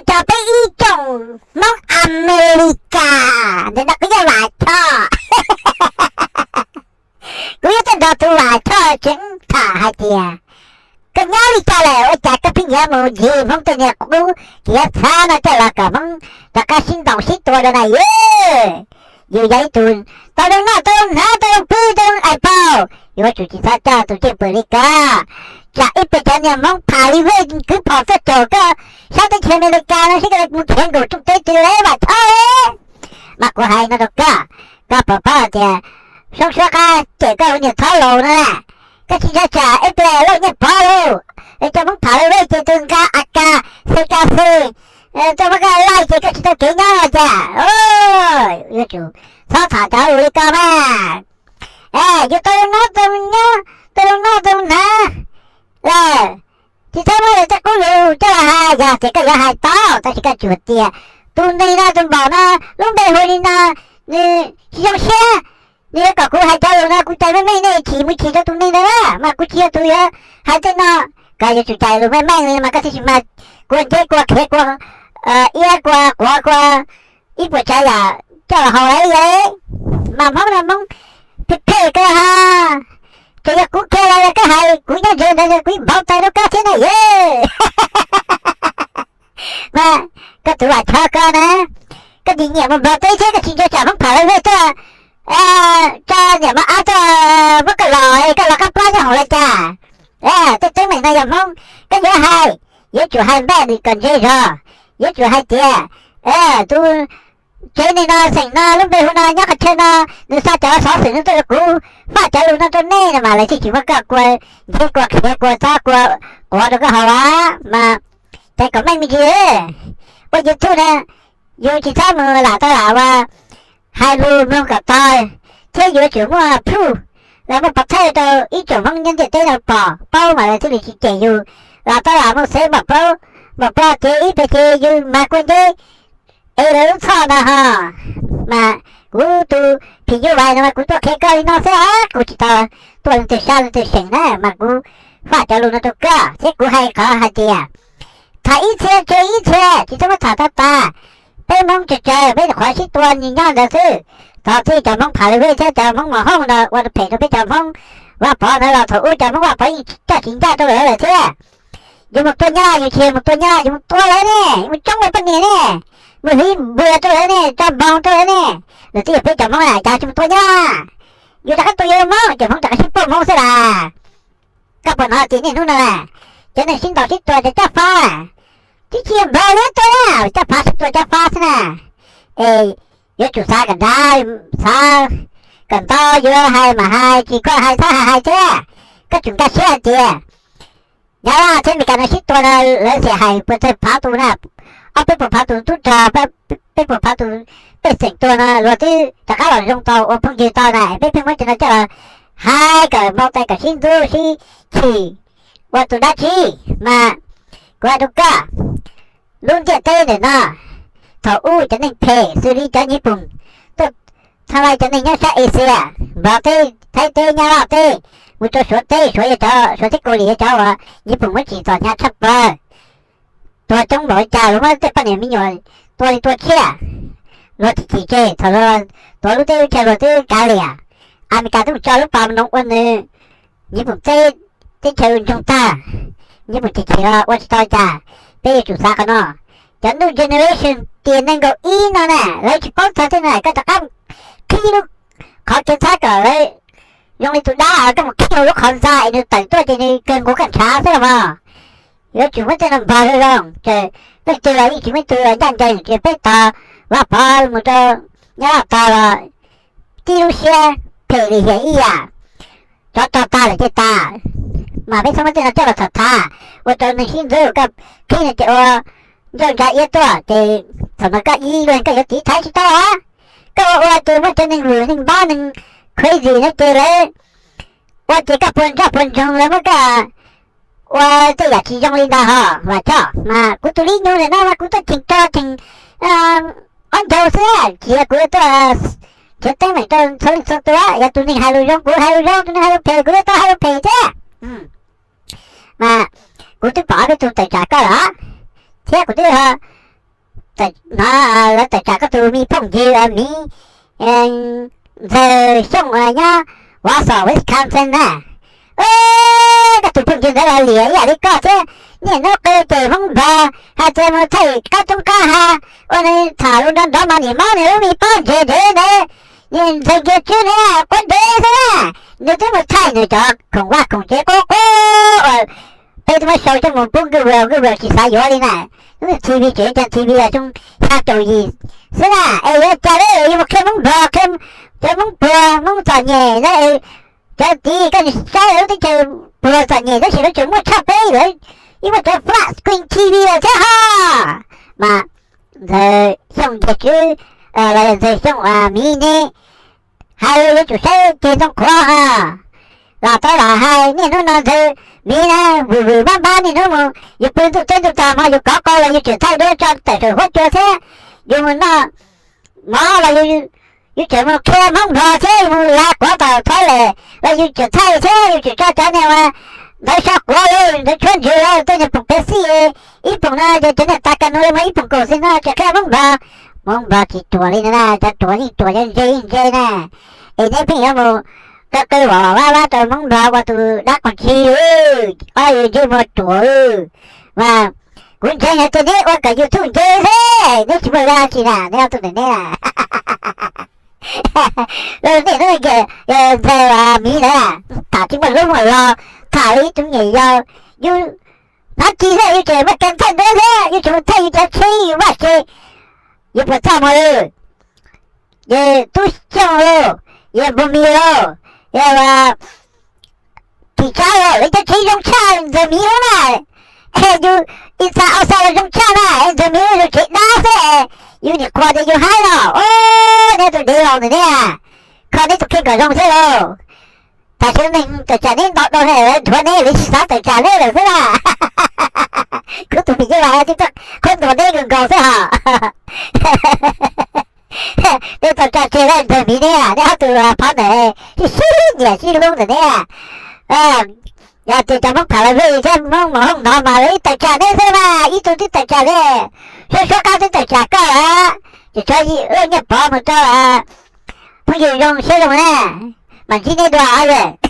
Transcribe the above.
tso peb ib tsoom Hmoob Amelikas ntawm no kuv yog Vam Choj. Kuv yog tuaj nrog tus Vam Choj tseem tham hais tias koj nyob li cas lawm ua cas koj pheej yuav mus ncig Hmoob tej niag qub kiav txhab no coj los kom Hmoob rov qab sib ntaus sib tua rau na yog. Yus yog ib tug tau zoo noj tau zoo hnav tau zoo pw tau zoo ais paus, yuav tsum tsis txhob coj tus cwj pwm li koj. Tsam ib pliag cov niag Hmoob tham li vej kwv phom tuaj caum koj sab teb chaws Amelikas no seb koj mus khiav nkaum rooj teb twg lawm Vam Choj. Mas kuv hais no rau koj, koj puas paub hais tias Soob Suab Qab cem koj ua niag txhob laus no na. Koj tsis nco tsam ib pliag Lauj Nyiaj Pov lauj, cov Hmoob tham li vej ces tus nqa A K, C K C tuaj muab koj laij ces koj tsis tau kev nyob los cas. Yuav tsum txhob tham cov lus li ko mas. Yus tau zoo noj tau nyob, tau zoo noj tau hnav lawm, tsis txhob muab tej qub lus coj los hais. Yog tias koj yuav hais tau, tab sis koj tsuas tias tus neeg no tus npaum no lub npe hu li no, nws tsis zoo siab, nws yuav kom kuv hais cov lus no kuv cais meej meej nej chim mus chim rau tus neeg ntawd na mas kuv tsis yog tus yuav hais tej no. Koj yuav tsum cais lus meej meej li mas koj thiaj tsis mag kua nceb kua qhiav kua iab kua quav kua ib puas tsav yam coj los haus lawm. Mas Hmoob no Hmoob phem phem kawg ha. Tsuas yog kuv kiag los yog koj hais kuv nyob ntse ntawd kuv yeej npau taws rau koj thiab na yog. Mas koj tus Vam Choj koj na, koj nim nyiam mus nplog teb thiab koj tsis nco tsam Hmoob pham lawv vej tuaj tso niam mos ab tuaj muab koj los, koj los qab plab nyob hoom li cas? Tej teeb meem no yog Hmoob, koj yuav hais, yuav tsum hais npaj nws kom ntse zog. Yuav tsum hais tias tus tsev neeg no xeem no lub npe hu no nyob qhov chaw no, nws xa cov xov xwm no tuaj rau kuv, faj cov lus no rau nej no mas lawv thiaj tsis muab koj kua nceb kua qhiav kua txob kua quav rau koj haus los mas. Cais kom meej me ntsis, ua YouTube na, yus tsis txhob mus lam tau lam ua, hais lus mloog kom tau, thiab yuav tsum muaj proof los muaj pov thawj rau ib tsoom Hmoob nyob ntiaj teb no pom paub mas lawv thiaj li tsis cem yus. Lam tau lam mus xev npam plaub npam plo ces ib pliag ces yus mag kua nceb es lawv lub txhoj ntag ho. Mas kuv tus phim nyuj vais no mas kuv tuaj qhia koj li no xwb os, kuv tsis tau tuaj leej twg sab leej twg seem na mas kuv faj cov lus no rau koj thiab kuv hais qhov hais tias tham ib txhia tseg ib txhia tsis txhob muab tham tag tas. Peb Hmoob tsawg tsawg peb qhuav sib tua nyob ntawd xwb. Thaum twg cov Hmoob Phav Lwg Vej thiab cov Hmoob Mos Hooj ntawd ua phem rau peb cov Hmoob Vaj Pov ntawd los thaum ub cov Hmoob Vaj Pov yeej coj tsis ncaj rau lawv lawm thiab. Yus mus tua Nyab Laj yus tsis yog mus tua Nyab Laj, yus mus tua lawv ne, yus mus coob lawv poj niam ne, mus hliv npua rau lawv ne, tso npoog rau lawv ne. Lawv twb yog peb cov Hmoob na, cas tsis mus tua Nyab Laj? Yus rov qab tua yus Hmoob, cov Hmoob rov qab sib pauj Hmoob xwb las. Koj puas hnov tias niaj hnub no cov neeg sib ntaus sib tua cov caj fab, twb tsis yog npawg li tua, caj fab sib tua caj fab xwb na. Es yuav tsum xav kom dav, xav kom ntau, yuav hais mas hais, tsis koj hais xav hais hais thiab. Koj tsum nkag siab hais tias Nyab Laj thiab Meskas no sib tua no lawv xiam hais puas tawg phav tus na, ob peb puas phav tus tub rog, peb puas phav tus pej xeem tuag no luag twb rov qab los zoo tau ua phooj ywg tau na, peb pheej muab cov no coj los hais kom npau taws kom sib ntxub sib chim ua tus dab tsi. Mas kuv hais rau koj, lub ntiaj teb ntawm no thaum ub cov neeg phem xws li cov Nyiv Poom tuaj tha lai cov neeg nyob sab Asia, Nplog teb, Thaib teb, Nyab Laj teb, mus rau Suav teb, Suav yog cov Suav thiab Kaus Lim yog cov uas Nyiv Poom muab tsim txom hnyav tshaj plaws. Tuag coob npaum li cas luag muab tej poj niam me nyuam tua li tua tsiaj, luag tsis chim tseg thaum luag tuav lub teb lub chaw luag twb kav liam. Amelikas twb mus tso lub pas mus noov ua nws, Nyiv Poom teb, teb chaws ntsoog tag, Nyiv Poom chim chim los ua tsis tau li cas. Peb yuav tsum xav qhov no. Cov new generation tiam nees nkaum ib no na lawv tsis paub txog tej no, koj rov qab qhib lub qhov kev txhab kom lawv zoo li tus dab, koj mus qhib hauv lub qhov ntxa es nws tawm tuaj ces nws kawg nqus koj ntshav xwb los mas. Yuav tsum muab tej no npog zoo zoo, leej twg los yeej tsis muaj ib tug ncaj ncees, tsis peb tog Vaj Pov mus rau Nyab Laj tog los tib lub siab phem li hiam ib yam. Tsov rog tag lawm ces tas, mas peb txhob muab tej no coj los tham tham, ua rau neeg sib ntxub. Koj qhib no ces ua ncauj ntsa iab tuaj ces thaum no koj ib leeg koj yuav tiv thaiv tsis tau. Koj ua ua ces muaj cov neeg lwm neeg npab neeg crazy no ces lawv ua ces koj puas nroj puas ntsoog lawv muab koj ua tej yam tsis zoo li ntawd ho Vam Choj. Mas kuv tus lib nyuj ntawm no mas kuv tuaj cheem rog cheem ob ncaug xwb, tsis yog kuv tuaj nrhiav teeb meem rau txhua leej txhua tus. Yog tus neeg hais lus zoo kuv hais lus zoo, tus neeg hais lus phem kuv tuaj hais lus phem thiab. Mas kuv twb pom ob peb tug tawm tsam koj lawm, thiab kuv twb ho lawv tawm tsam koj tus me phooj ywg miv Ntxawg Xyooj nyob Wausau, Wisconsin na. Koj tus phooj ywg ntawd los liam ib yam li koj thiab, niaj hnub qw ces Hmoob Nplog, hais tias mus thaij qab roob qab hav, ua nws tham lus nrov nrov mas niam mob nws lub me pob ntseg ntev ntawd. Ntxawg Nkiag Tswb na, quav ntev xwb na, nws twb mus thaij nws cov khoom vaj khoom tsev qub qub uas peb twb muab sau coj mus pub Google, Google tsis xav yuav li na. Lub T V tseem ua T V zoo xya caum yim xwb na, es yuav cas li, yuav mus qhia Hmoob Nplog, qhia cov Hmoob pluag Hmoob txom nyem na, cov tid koj saib lawv lub teb chaws pluag txom nyem tab sis lawv tseem muaj tshaj peb, lawv yeej muaj cov flat screen T V lawm thiab ho. Mas Ntxawg Xyooj Nkiag Tswb los yog Ntxawg Xyooj miv ne, hais yuav tsum saib ceg ntoo qhuav ho. Los tau los hais niaj hnub no Ntxawg miv na, vwm vwm npab npab niaj hnub mus, yus pw ntuj teb ntuj tag hmo yus kov qau los yus tseem thaij duab tso tawm saum huab cua thiab. Yus mus noj mov los yus tseem mus qhia Hmoob Nplog thiab, yus mus lav quav tom Thailand los yus tseem thaij thiab, yus tseem tso cov niag uas ntawv so quav, ntawv tshuab ntsws, tej niag poom pev xij, ib poom no ces cov niag tas kas nus li muag ib poom kaum xwb no tseem qhia Hmoob Nplog. Hmoob Nplog tsis ruam li na, cov ruam yeej ruam, cov ntse yeej ntse na. Es neb pheej yuav mus qw qw vam vam vab vab rau Hmoob Nplog ua tus dab qos ntshis, ob yus ntsej muag ruam. Mas kuv ntseeg hais tias neb ua kom YouTube ntse xwb, neb tsis muaj dab tsi na, neb ob tug ntawm neb na. Niaj hnub Ntxawg miv ntawd tham tsis muaj lub muaj los, tham li ib tug me nyuam yaus, yus hnav ris xwb yus tseem muaj kas thaij duab thiab, yus tseem mus thaij yus cov tsheb yus vaj tse, yus puas txaj muag li? Yog Tub Xyooj los, yog Npug Mis los, yog Phim Tsab los, lawv cov tsheb zoo tshaj Ntxawg miv lub na. Es yus ib txha au xa los zoo tshaj na, es Ntxawg miv lub yus tsev dab xwb, yus nim qhuas tias yus haib los. Neb tus dev laus ntawm neb, kho neb tus kheej kom zoo xwb lauj. Tam sim neeg tawm tsam neb ntau dua, lawv nthuav neb, lawv tsis xav tawm tsam neb lawm xwb na. Kuv tus phim nyuj vais tib tug qhuab ntuas neb nkaus nkaus xwb hos. Neb tau tso tseg lawm Ntxawg miv neb, neb ob tug phov ntawm sib sib nyiam sib hlub ntawm neb. Yog tias cov Hmoob tham los vej thiab Hmoob mus hoob no mas lawv ib tawm tsam neb xwb mas, ib tug twb tawm tsam li, suab suab qab twb tawm tsam koj lawm. Ces tso lub nyiaj pov mus rau phooj ywg zoo siab zoo na, mam ntsib neb dua os.